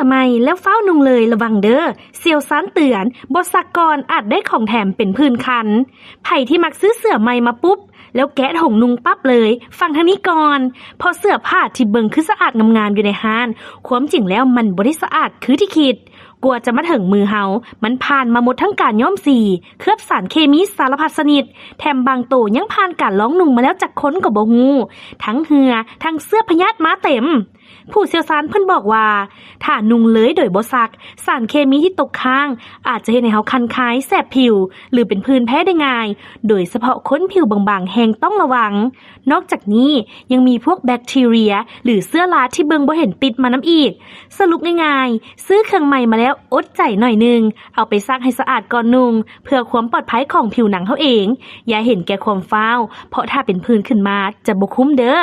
ສະໄໝແລ້ວຟ້າວນຸ່ງເລີຍ ລະວັງເດີ້. ຊ່ຽວຊານເຕືອນ, ບໍ່ຊັກກ່ອນອາດໄດ້ຂອງແຖມເປັນຜື່ນຄັນ. ໃຜທີ່ມັກຊື້ເສື້ອໃໝ່ມາປຸບ ແລ້ວແກະຖົງນຸ່ງປັບເລີຍ, ຟັງທາງນີ້ກ່ອນ. ເພາະເສື້ອຜ້າທີ່ເບິ່ງຄືສະອາດງາມໆຢູ່ໃນຮ້ານ, ຄວາມຈິງແລ້ວມັນບໍ່ໄດ້ສະອາດຄືທີ່ຄິດ. ກວ່າຈະມາເຖິງມືເຮົາ, ມັນຜ່ານມາໝົດທັງການຍ້ອມສີ, ເຄືອບສານເຄມີສາລະພັດຊະນິດ, ແຖມບາງໂຕຍັງຜ່ານການລອງນຸ່ງມາແລ້ວຈັກຄົນກໍບໍ່ຮູ້, ທັງເຫື່ອ, ທັງເຊື້ອພະຍາດມາເຕັມ. ຜູ້ຊ່ຽວຊານເພິ່ນບອກວ່າ ຖ້ານຸ່ງເລີຍໂດຍບໍ່ຊັກ, ສານເຄມີທີ່ຕົກຄ້າງອາດຈະເຮັດໃຫ້ເຮົາຄັນຄາຍ, ແສບຜິວ ຫຼື ເປັນຜື່ນແພ້ໄດ້ງ່າຍ, ໂດຍສະເພາະຄົນຜິວບາງໆແຮ່ງຕ້ອງລະວັງ. ນອກຈາກນີ້ຍັງມີພວກແບັກທີເຣຍ ຫຼື ເຊື້ອລາທີ່ເບິ່ງບໍ່ເຫັນຕິດມານຳອີກ. ສະຫຼຸບງ່າຍໆ, ຊື້ເຄື່ອງໃໝ່ມາແລ້ວອົດໃຈໜ້ອຍໜຶ່ງ, ເອົາໄປຊັກໃຫ້ສະອາດກ່ອນນຸ່ງ ເພື່ອຄວາມປອດໄພຂອງຜິວໜັງເຮົາເອງ. ຢ່າເຫັນແກ່ຄວາມຟ້າວ, ເພາະຖ້າເປັນຜື່ນຂຶ້ນມາຈະບໍ່ຄຸ້ມເດີ້.